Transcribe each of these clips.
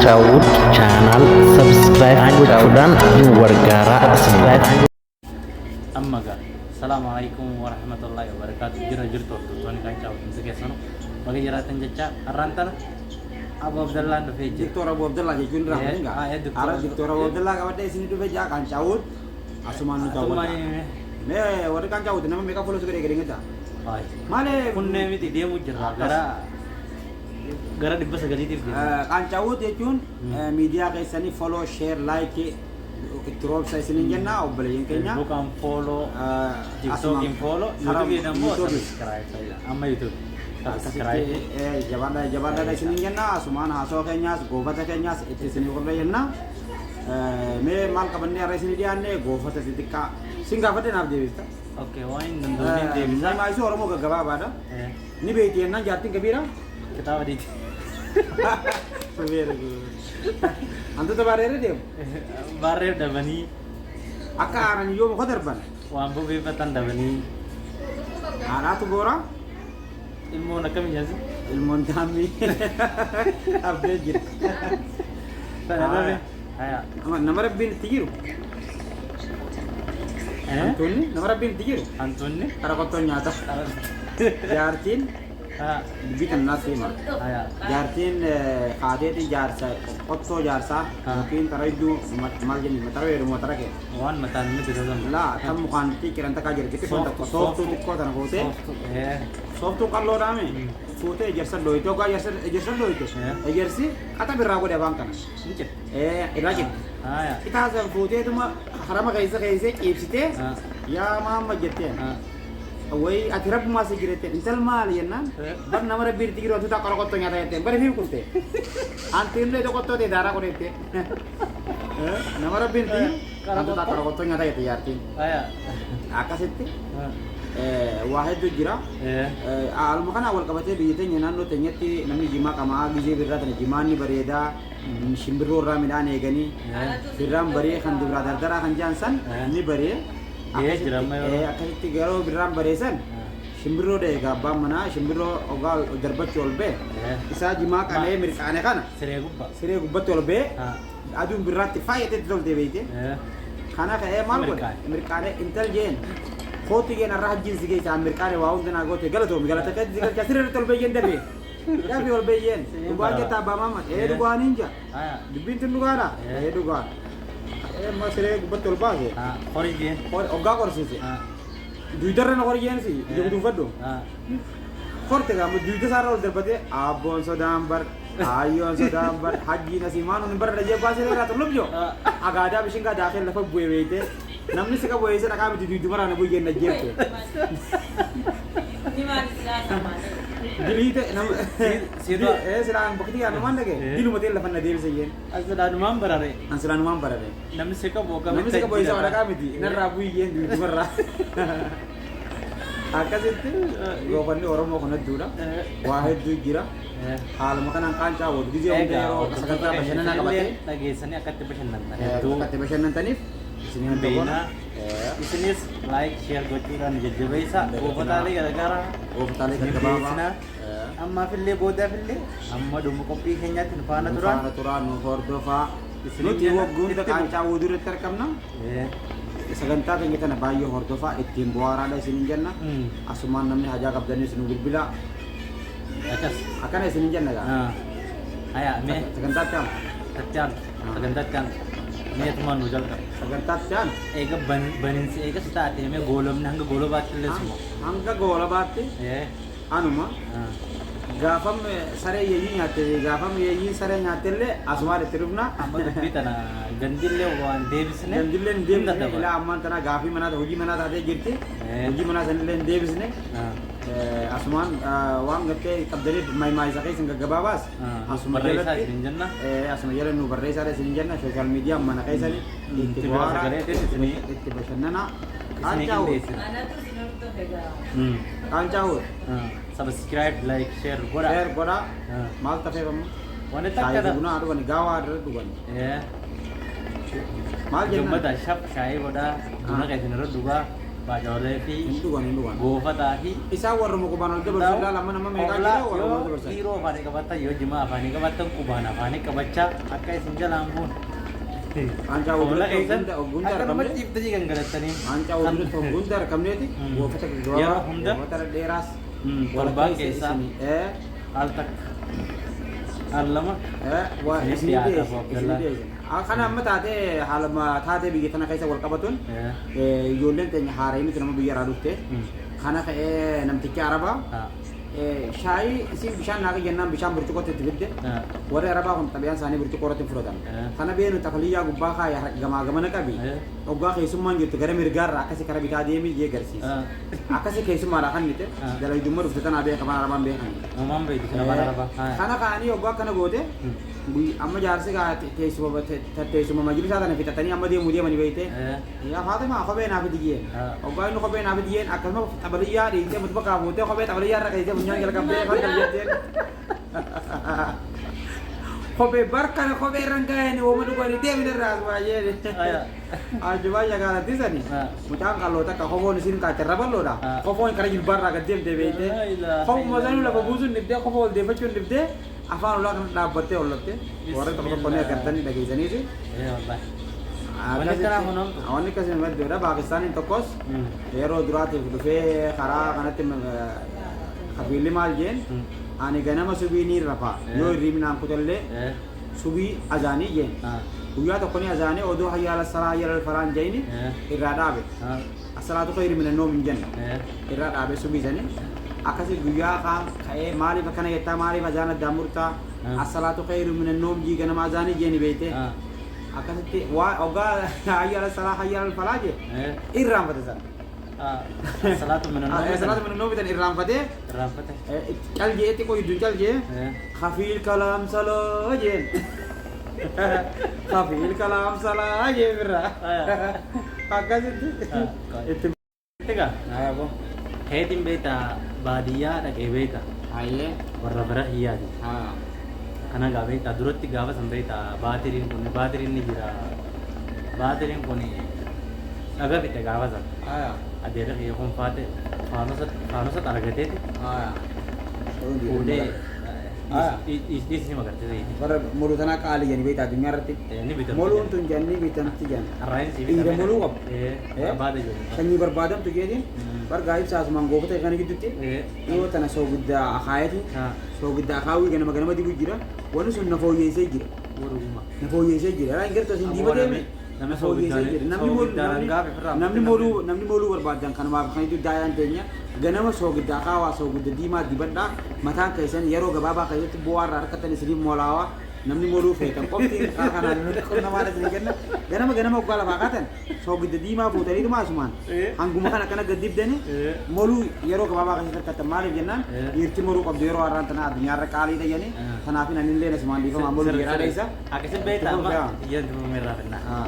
Qaancaawud channel subscribe gochuudhaan nu gargaaraa isin. Amma gaa Salaamu alaikum warahmatullahi wabarakaatu. Jira jirtu hordoftoonni kan caawwatu hundi keessanuu baga jiraatan jecha har'aan tana Abu Abdallaan dhufee jira. Diktoor Abu Abdallah jechuun irraa Eh, hin ah, eh, Diktoor Har'a Abu- Diktoor Abu Abdallah qabadhee isin dhufe jaa kan caawwut asumaan nu Atummaa daawwadha. Mee warri kan caawwut nama meeqa follow si godhee gadi ngata? Ay. Maali Kunneen miti deemu jirra gara gara 900tiif deemu. Kan caawwut jechuun miidiyaa keessanii follow, share, like itti roobsa isiniin jenna obboleeyyan keenya. Facebookaan follow, TikTokiin follow, YouTube'n ammoo subscribe. Amma YouTube. Subscribe. Akkasitti jabaadhaa jabaadhaa isiniin jenna asumaan haasawaa keenyaas goofata keenyaas itti isinii qorra jenna. Mee maal qabannee har'a isinii dhiyaanne goofata xixiqqaa sin gaafadhe naaf deebista. Okay, waan hin dandeenye deebisa. Maayisuu Oromoo gaggabaabaadha. Ni beekti jennaan jaartiin kabiira. Kitaaba diiti. Very good. Hantuuta bareeree deemu. Baarree dhabanii Akka aanan yoo muka darban waan bobeeffatan dhabanii haadhaatu boora ilmoon akkam ijaasi? Ilmoon daammii abdee jira. Haya. Haya. Nama rabbiin itti jiru. Hantuunni nama rabbiin itti jiru. Hantuunni. Kara qottoo nyaata. Jaartiin dubbii tana naaf hima. Jaartiin kaateeti jaarsa qottoo jaarsaa yookiin xarayduu maal jenni matara jedhu matara kee. Waan mataan miti tasan. Laa tan mukaan xiqqi takkaa jira xiqqi tokko sooftuu xiqqoo tana fuutee sooftuu qal'oodhaame fuutee ejersa dhooyte hoggaa ejersa dhooyte ejersi qaxa birraa godhe afaan kana. Irraa citte. Citaa san fuuteetuma harama keessa keessee ciibsitee yaa maamma jetteen. Wayi ati rabbumaa si jira jetteen intal maali jennaan bar nama rabbii itti jiru wantoota qara qottoo nyaata jetteen bari fi kutte. Anti illee qottoo ta'e daaraa godhe jettee. Nama rabbiin itti jiru wantoota qara qottoo nyaata jette jaartiin. Akkasitti waa hedduu jira. Haaluma kanaan wal qabatee biyya teenya naannoo teenyatti namni jimaa qamaa gizee birraa tana jimaan ni bareedaa. Shimbirroo irraa midhaan eeganii birraan baree kan dubraa dardaraa kan jaan san ni baree. Gahee jira amma yeroo. Akkasitti yeroo birraan baree san shimbirroo dha egaa abbaan manaa shimbirroo ogaa darbachuu ol ba'e isaa jimaa qamee mirqaane kana Siree gubbaa. Siree gubbatti ol ba'e aduun birraatti faayyateetti tolte beeyte. Kana ka'ee maal godhe Mirqaane. Mirqaane intal jeen kootu jeen arra hajjiin si geessa mirqaane waa hunda naa goote galatoomi galata keetti si galcha siree irratti ol ba'e jeen dafee. Dafii ol ba'e jeen dhugaa jetta abbaa maama ee dhugaa niin jaa. Dubbiin tun dhugaadha? Ee dhugaadha. Ee amma siree gubbatti ol baase. Horii jeen. Hoggaa qorsiise. Duydarra na qori jeen si ija guduunfadhu. Korte gaa duyda isaarra ol darbatee abboon sodaan bar ayyoon sodaan bar hajjiin asii maan hun bara dhajee abbaa siree irraa tullub joo. Agaadaa bishingaa daakee lafa bu'e beeyte namni si qabu eessa dhaqaa miti duydumarraa na bu'e jeen na jeefte. Ni maal silaa samaanee. Dilii ta'e nama. Siirraa. Ee silaan bakki yaadumaan dhage diluma ta'e lafa na deebise jeen. Asilaadhumaan barare. An silaanumaan barare. Namni si qabu Namni si qabu isa waraqaa miti narraa bu'i jeen duydumarraa. Akkasitti goofanni Oromoo kun hedduudha. Waa hedduu jira. Haaluma kanaan qaancaa wal gizee hunda yeroo sagantaa bashannanaa qabatee dhageessanii akkatti bashannantan hedduu akka itti bashannantaniif isin hunda beekna. Isinis like share gochuudhaan nu jajjabeessa. Goofataalee garaagaraa Goofataalee isin gaggabaabaa. dhiyeessina. Ammaafillee boodaafillee hamma dhuma qophii keenyaatti nu faana Nu turaa. faana turaa nu hordofaa. Isinin Nuti jenna, waggoota itti qaancaa wuduu irratti argamna. Sagantaa keenya kana baay'ee hordofaa ittiin bohaaraadha isinin jenna. Asumaan namni hajaa qabdanis nu bilbilaa. Akkas. Akkana isinin jenna gaa. Haya mee Sagantaatti aanu. Itti aanu. Sagantaatti aanu. Mee tumaan nu jalqaba. Sagantaatti aanu. Eega baninsi eega si taate mee goolabni hanga goolabaatti illee suma. Hanga goolabaatti anuma gaafam saree yeeyyii nyaatte gaafam yeeyyiin saree nyaatte illee asumaan itti dhufna. Amma dubbii tana gandillee waan deebisne. Gandillee hin deebisne ilaa ammaan tana gaafii manaa hojii manaa taatee jirti. Hojii manaa sanillee hin deebisne. Asumaan waan gartee qabdaniif maayisa keessan gaggabaabaas asuma Barreessaa jalatti isin jenna. Asuma jala nu barreessaa isin jenna social media mana keessanii itti Itti bohaaraa sagaleetiin itti bashannanaa. isinii Qaancaa qindeessina. Anatu isin hordofe gaa. Qaancaa hoo Subscribe, like, share godha. Share godhaa. Maal tafeef amma? Wanti Shaayii takka fi bunaa dhugani gaawaa irra dhugani. Maal jennaan? Gammada shaf shaayii godhaa. Buna keessan irra dhugaa. Baacoolee fi Hin dhugan, hin dhugan. goofataa fi Isaan warruma qubaan ol dabarsu ilaala, amma nama meeqaa jira warruma ol yoo dabarsan. Dhiiroo afaanii qabattan, yoo jimaa afaanii qabattan, qubaan afaanii qabachaa akka isin jalaan buun. Qaancaa Hoola wajjin keessan hunda akkanuma argamne. ciiftanii gangalattanii. Qaancaa wajjin hunda argamneeti goofata Yeroo gabaabaa, hunda. goofata dheeraas. Torbaan keessaa al takka al lama Waa Isiniif isinii dhiyaata dhiyeesse, Abu isinii Abdallah. dhiyeesse. Kana amma taatee haaluma taatee biyya tana keessa wal qabatuun ijoolleen teenya haara'ii miti nama biyya irraa dhufte. Kana ka'ee namtichi Arabaa shaayii isin bishaan naa jennaan bishaan burcuqqootti itti fidde. Warri Arabaa kun xabiyaan isaanii burcuqqoo irratti hin fudhatan. Kana beenu xafaliyyaa gubbaa kaayee gamaa gamana qabi. Hoggaa keessummaan jirtu gara mirgaarraa akkasi kara bitaa deemii jee garsiisa. Akkasi keessummaadhaa kan mite dalaydummaa dhufte tanaa beeka afaan Arabaan beekan. Uumaan beektu sin afaan Arabaa. Kana kaanii hoggaa akkana goote amma jaarsi gaa teessuma teessuma majlisaa tana fixatanii amma deemuu deemanii beeyte. Yaa Faaximaa, kophee naa fidi jeen. Hoggaa inni kophee naa fidi jeen akkasuma xabaliyyaa dhiitee mutuba kaa fuutee kophee xabaliyyaa irra keessee funyaan jalqabdee fadda jetteen. Kophee barkana kophee irra hin kaa'een wooma dhuganii deemin irraa as baay'ee. Ajjubaa shagaalatti sani. Mucaan qalloo takka kofoon isin kaatte irra bal'oodha. Kofoon kara jilbaarraa gad deemtee beeyte. Laa ilaaha Kofuma sanuu lafa illallah. buusuun dhibdee kofa ol deeffachuun dhibdee afaan ulaa kana dhaabbattee ollatte. Warra tokko tokko ni agartanii dhageessaniiti. Wallahi. Wanni akkanaa kun homtu. Wanni akkasii maddoodha. Paakistaaniin tokkos yeroo duraatiif dhufee karaa kanatti kafiilli maal jeen, ani ganama subii ni rafa, yoo hirribnaan kutallee subii azaanii jeen. Guyyaa tokko ni azaanii odoo hayya ala salaa hayya ala falaan jeeni irraa dhaabe. As-salaatu khayru mina noom hin jenne. Irraa dhaabe subii sanii. Akkasii guyyaa kaan ka'ee maaliif akkana jettaa, maaliif azaan addaan murtaa, as-salaatu khayru mina noom jii ganama azaanii jeeni beeyte. Akkasitti waa hoggaa hayya ala salaa hayya ala falaa jee irraanfate sana. Salaatu mina noom. Salaatu mina noom tan irraanfatee Irraanfate. Cal jee xiqqoo jidduun cal jee kafiil kalaam salaa jeen. Kafiil kalaam salaa jee birra. Akkasitti. Itti. Egaa Haa. keetiin beektaa baadiyyaa dhaqee beektaa Hayyee. warra bira hiyyaati. Haa. Kana gaa beektaa duratti gaafa san beektaa baatiriin kun baatiriin ni jira. Baatiriin kun dhaga fixe gaafa san. Haa. Adeera kiyya kun faate faanosa xaragateeti Haa. fuudhee Haa. dhiisni magartee zayitii. Warra moluu tanaa qaalii jedhanii beektaa addunyaa irratti. Ni bitamti. Moluun tun jennii bitamti jenna. Arraayin si Dhiira moluu qabu. Barbaada ijoollee. Sanyii barbaadamtu jeetiin bargaa ibsaasumaan goofata kana gidduutti dhiyoo tana soogidda akaayati soogidda akaawii ganama ganama dibu jira. Wanni sun na fooyyeessee jira. Waruguma. Na fooyyeessee jira. Yaa hin gartuu isin diiba deeme. Namni Na fooyyeessee jira. Namni moluu namni moluu namni moluu barbaadan kanumaaf kan iddoo daayaan teenya ganama soogidda akaawaa soogidda diimaa dibadhaa, mataan keessan yeroo gabaabaa keessatti bu'aa irraa harkattan isiniif molaawaa. Namni moluu feetan qofti karaa kanaan nuti qonnamaa isinii kenna. Ganama ganama waggaa lafaa kaatan soogidda diimaa fuutanii asumaan hanguma kana akkana gad dibdanii moluu yeroo gabaabaa keessatti harkattan. Maaliif jennaan dhiirti moluu qabdu yeroo har'aan tana addunyaarra qaaliidha jedhanii kanaaf anillee asumaan dhiifamaa moluu jedhaa dheessa. Akkasitti beektaa amma iyyan tufumirraa finnaa.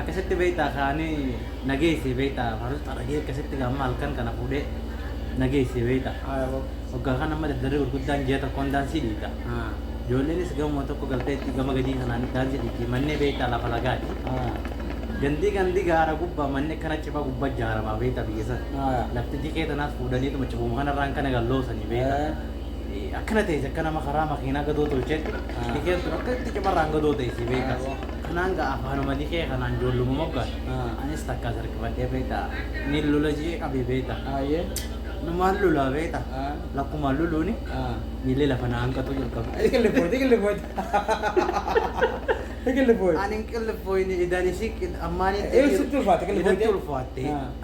Akkasitti beektaa kaanii nageesse beektaa faarus xaragee akkasitti gamma halkan kana fuudhee nageesse beektaa. Waggaa kan amma daddarri gurguddaan ji'a tokkoon daansii dhiita. Ijoolleenis gamuma tokko galtee itti gama gadii kanaan daansii dhiiti. Mannee beektaa lafa lagaati. Gandii gandii gaara gubbaa manni akkana cima gubbaa ijaaramaa beektaa biyya sana. Lafti dikee tanaas fuudhaniituma cibuma kanarraan kana galloosanii beektaa. Akkana ta'es akka nama karaa makiinaa gadoo tolcheetti dikeen tun akka itti cimarraan gadoo ta'esi beektaa. Kanaan gaa afaanuma dikee kanaan ijoolluma moggaan. Anis takkaas harkifadhee beektaa. Ni lola jee qabee beektaa. Numaan lolaa beektaa. Lakkumaan loluuni miillee lafa na hanqatu jalqabe. Qillifoote qillifoote. Qillifoote. Ani hin qillifooyne idaan isii ammaaniin Eessatti ulfaate qillifoote? Idatti ulfaatte.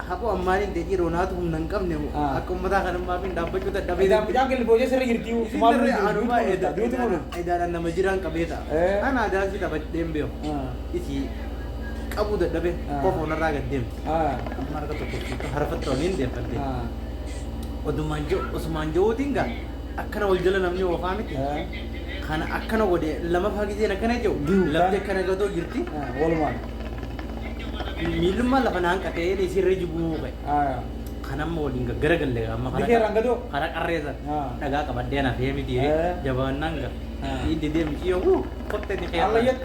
Haqu ammaaniin ta'e ronaatu humna hin qabne akka uummataa kanummaa fi dhaabbachuu dadhabee. Idaan mucaan qillifoote sirra jirti. Sirri anuma idaadhaan nama jiraan qabee ta'a. Ana daansii taphadhee hin beeku. Isii qabuu dadhabee qofa onarraa gad deemte. Amma harka tokko harfatti waliin deeffadde. Odumaan jiru osumaan jiruutiin gaa akkana wal jala namni oofaa miti. Kana akkana godhe lama fagizeen akkana jiru lafti akkana gadoo jirti. Walumaan. Miillummaan lafa naan qatee isirra jibuu ka'e. Kan amma waliin gaggara amma Dikee irraan gadoo? Karaa qarreessa dhagaa qabadhee na fee miti jabaannaan ga. Inni deemu ciyyoo wuu kotte dikee. Allayyat.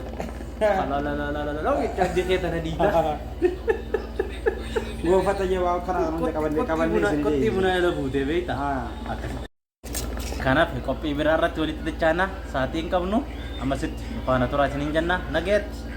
Lalalala jechaa dikee tana dhiita. Goofata jabaa kana hunda qabanne qabanne isin Qoxxii bunaa jala buutee beektaa? Akkasitti. Kanaaf qophii biraa irratti walitti dachaana, sa'aatii hin qabnu, ammasitti nu faana turaa isiniin jenna, nageetti.